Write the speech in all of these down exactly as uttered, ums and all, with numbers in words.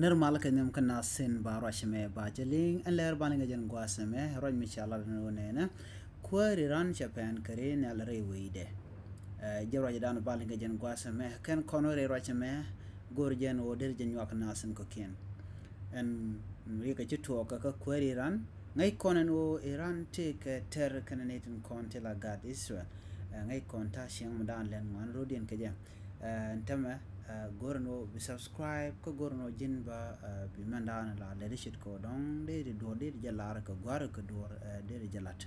Nir mal kɛ nhiam kä nath thi̱n ba ruac mɛ ba jɛ liŋ. Ɛn lɛr ba liŋ kɛ jɛn gua̱a̱th mɛ ruac mi ca lat ni wä nɛnɛ. Kuääri ran cɛ pɛn kɛ ri nhial rɛy wecdɛ. Jɛ ruac dan ba liŋ kɛ jɛn gua̱a̱th mɛ kɛn kɔn wä rɛy ruac mɛ. Go̱r jɛn wä der jɛ nyuak nath thi̱n kɔ̱kiɛn. Ɛn rikɛ ci tuɔɔk kɛ kä kuääri ran. Ŋäc kɔn ɛn wä Iran ti kɛ tɛr kɛn ni tin kɔn ti la gat Israel. Ŋäc kɔn ta cieŋ mi dan lɛn ŋuan rodiɛn kɛ jɛ. Ɛn tämɛ go̱r ɛn wä bi subscribe kä go̱r ɛn wä ji̱n ba bi mɛn dan la lɛ di cit kɛ wä dɔŋ di di duɔr di di jɛ lar kɛ guar kɛ duɔr di di jɛ lat.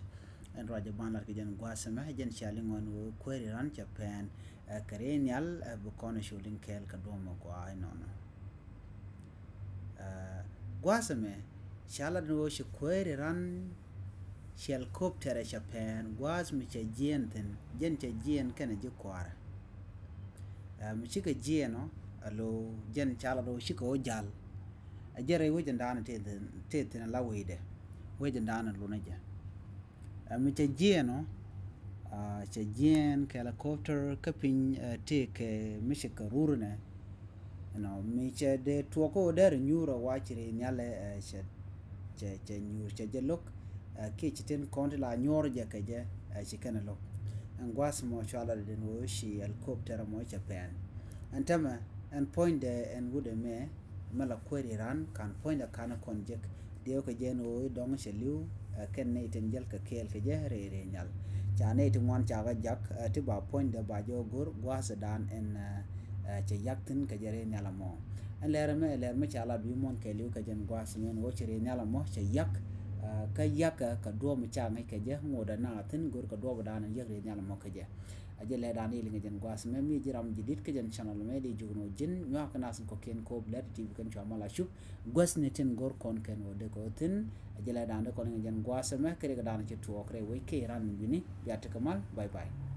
Ɛn ruac jɛ ban lat kɛ jɛn gua̱a̱th mɛ jɛn cia liŋ ŋuan wä kuääri ran cɛ pɛn kɛ ri nhial bi kɔn cu liŋ kɛɛl kɛ duɔm mɛ gua̱a̱ inɔnɔ. Gua̱a̱th mɛ ca lat ni wä ci kuääri ran cɛl kop tɛrɛ cɛ pɛn gua̱a̱th mi cɛ jiɛn thi̱n jɛn cɛ jiɛn kɛnɛ ji̱ kua̱rɛ. Mi cikɛ jiɛn ɔ alo jɛn ca lat wä cikɛ wä jal. A jɛ rɛy wec in daanɛ tëë thi̱n la wecdɛ wec in daanɛ lunä jɛ. Mi cɛ jiɛn ɔ cɛ jiɛn kɛ helicopter kä piny tëë kɛ mi cikɛ rur nɛ. Ɛnɔ mi cɛ dee tuɔk kä wä dɛr nyuur ɛ wac ri nhialɛ cɛ cɛ nyuur cɛ jɛ lo̱k. Kiɛ ci tin kɔn ti la nyuɔr jɛ kɛ jɛ ci kɛn lo̱k. Ɛn gua̱a̱th mɔ cua la den wä ci helicopter mɔ cɛ pɛn. Ɛn tämɛ ɛn puɔ̱nydɛ ɛn wut ɛmɛ mɛ la kuääri ran kan puɔ̱nydɛ kan kɔn jek. Diɛw kɛ jɛ ɛn ɣöö i̱ dɔ̱ŋ cɛ li̱w kɛn nɛy tin jäl kɛ kɛɛl kɛ jɛ rɛy rɛy nhial. Ca nɛy ti ŋuan ca kɛ jak ti ba puɔ̱nydɛ ba jɛ go̱r gua̱a̱th dan ɛn cɛ yak thi̱n kɛ jɛ rɛy nhial amɔ. Ɛn lɛr ɛmɛ lɛr mi ca lat wi̱i̱ muɔ̱n kɛ li̱w kɛ jɛn gua̱a̱th mɛn ɣöö cɛ rɛy nhial amɔ cɛ yak. Kä yakä kɛ duɔ̱ɔ̱p mi ca ŋäc kɛ jɛ ŋot ɛn na thi̱n go̱r kɛ duɔ̱ɔ̱p dan ɛn yak rɛy nhial amɔ kɛ jɛ. A jɛ lɛ dan i̱ liŋ kɛ jɛn gua̱a̱th mɛ mi ji̱ ram ji̱ di̱t kä jɛn channel mɛ di jukni wä ji̱n nyuak kɛ nath kɔ̱kiɛn kop lɛt ti bi kɛn cua mal a cup. Gua̱a̱th ni tin go̱r kɔn kɛn wä dee kɛ wä thi̱n. A jɛ lɛ dan dee kɔn liŋ kɛ jɛn gua̱a̱th mɛ kɛ ri kɛ dan ci tuɔɔk rɛy wec kɛ ran mi bini bia tekɛ mal. Bye bye.